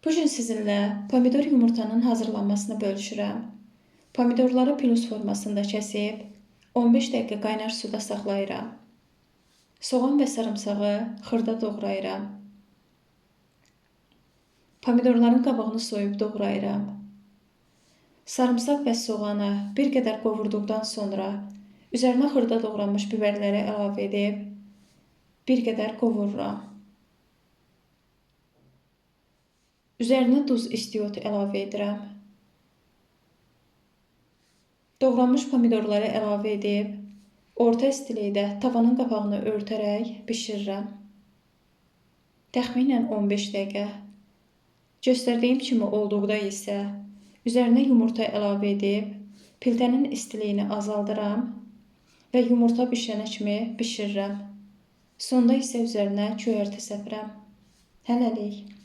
Bu gün sizinlə pomidor yumurtanın hazırlanmasını bölüşürəm. Pomidorları pilus formasında kəsib 15 dəqiqə qaynar suda saxlayıram. Soğan və sarımsağı xırda doğrayıram. Pomidorların qabığını soyub doğrayıram. Sarımsaq və soğanı bir qədər qovurduqdan sonra üzərinə xırda doğranmış biberləri əlavə edib bir qədər qovururam. Üzərinə duz, istiot əlavə edirəm. Doğranmış pomidorları əlavə edib orta istilikdə tavanın qapağını örtərək bişirirəm. Təxminən 15 dəqiqə. Göstərdiyim kimi olduqda isə üzərinə yumurta əlavə edib piltənin istiliyini azaldıram və yumurta bişənə kimi bişirirəm. Sonda isə üzərinə köyərti səpirəm. Hələlik.